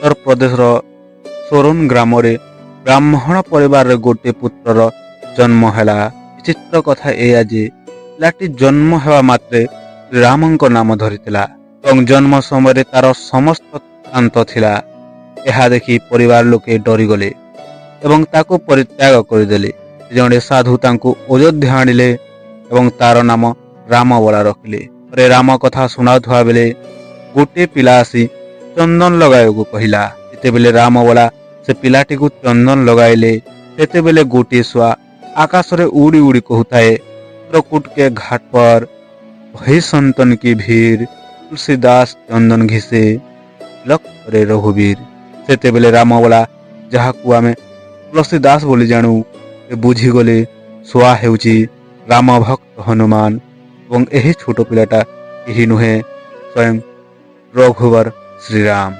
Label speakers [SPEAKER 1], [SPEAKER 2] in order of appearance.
[SPEAKER 1] ଉତ୍ତରପ୍ରଦେଶର ସୋରନ ଗ୍ରାମରେ ବ୍ରାହ୍ମଣ ପରିବାରରେ ଗୋଟିଏ ପୁତ୍ରର ଜନ୍ମ ହେଲା। ବିଚିତ୍ର କଥା ଏଇଆ ଯେ ପିଲାଟି ଜନ୍ମ ହେବା ମାତ୍ରେ ଶ୍ରୀରାମଙ୍କ ନାମ ଧରିଥିଲା ଏବଂ ଜନ୍ମ ସମୟରେ ତାର ସମସ୍ତ ଦାନ୍ତ ଥିଲା। ଏହା ଦେଖି ପରିବାର ଲୋକେ ଡରିଗଲେ ଏବଂ ତାକୁ ପରିତ୍ୟାଗ କରିଦେଲେ। ଜଣେ ସାଧୁ ତାଙ୍କୁ ଅଯୋଧ୍ୟା ଆଣିଲେ ଏବଂ ତାର ନାମ ରାମବଳା ରଖିଲେ। ପରେ ରାମ କଥା ଶୁଣାଉଥିବା ବେଳେ ଗୋଟିଏ ପିଲା ଆସି ଚନ୍ଦନ ଲଗାଇବାକୁ କହିଲା। ଯେତେବେଳେ ରାମବଳା ସେ ପିଲାଟିକୁ ଚନ୍ଦନ ଲଗାଇଲେ, ସେତେବେଳେ ଗୋଟିଏ ଶୁଆ ଆକାଶରେ ଉଡ଼ି ଉଡ଼ି କହୁଥାଏ, "चित्रकूट के घाट पर भई संतन की भीड़, तुलसीदास चंदन घिसे, तिलक करे रघुबीर।" ସେତେବେଳେ ରାମବଳା, ଯାହାକୁ ଆମେ ତୁଳସୀ ଦାସ ବୋଲି ଜାଣୁ, ସେ ବୁଝିଗଲେ ଶୁଆ ହେଉଛି ରାମ ଭକ୍ତ ହନୁମାନ ଏବଂ ଏହି ଛୋଟ ପିଲାଟା କେହି ନୁହେଁ, ସ୍ୱୟଂ ରଘୁବର ଶ୍ରୀରାମ।